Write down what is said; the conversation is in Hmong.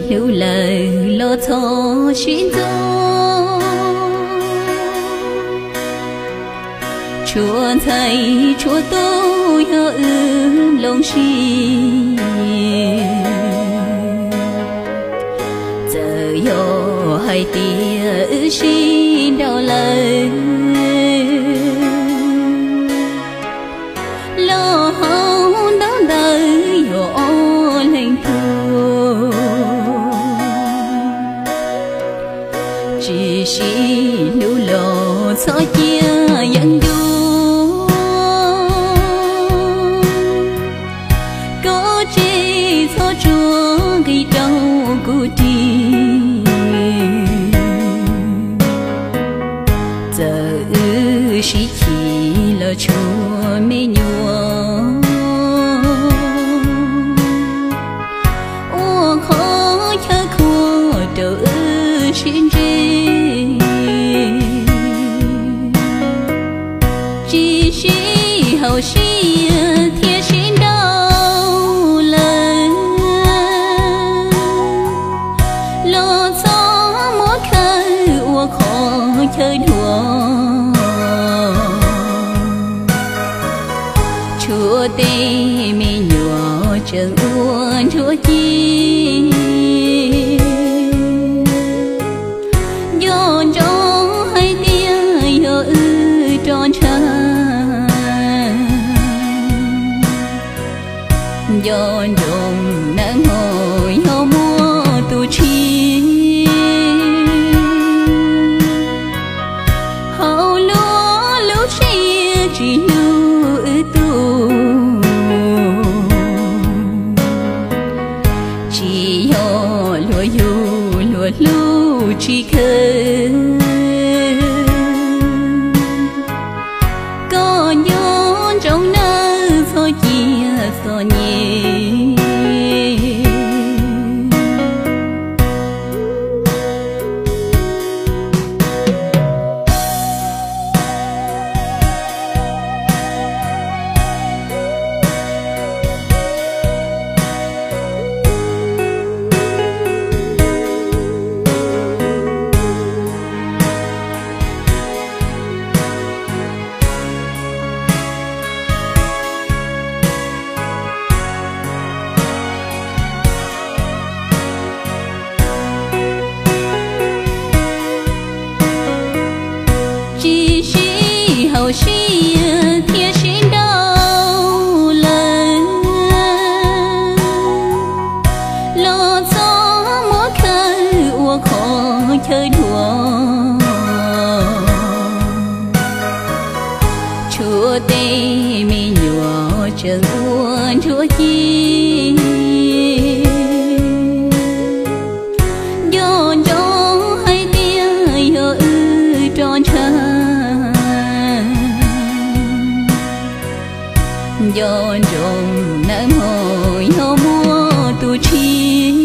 Hlub lawm los txhob sib ntxuav, tshuav ntxhais tshuav tub yog wb nplooj siab. Txawm yog hais tias wb sib nrauj lawm, los hauv ntaub ntawv yog ob leeg tug. Tsis sib hlub los txhob cia yeeb ncuab, koj tsis txhob tsuas nqis rau kuv ris. Txawm wb sib chim los tshuav me nyuam, ua qhov chaw khuam rau wb sib ntsib. Tsis sib haum siab thiaj sib nrauj lawm, los txhob muab khawm ua qhov chaw dhuav. Tshuav tej me nyuam tseem ua nruab ci, nco ntsoov hais tias yog wb rov ntshaw. Nco ntsoov nawb mog yog muaj tus tshis, hauv luag lub siab tsis hlub wb tug. Tsis yog luag yug luag hlub tsis khwv, koj nco ntsoov nawb txhob cia txom nyem. Tsis sib haum siab thiaj sib nrauj lawm, los txhob muab khawm ua qhov chaw dhuav. Tshuav tej me nyuam tseem ua nruab ci, nco ntsoov hais tias yog wb rov ntshaw. Nco ntsoov nawb mog yog muaj tus tshis,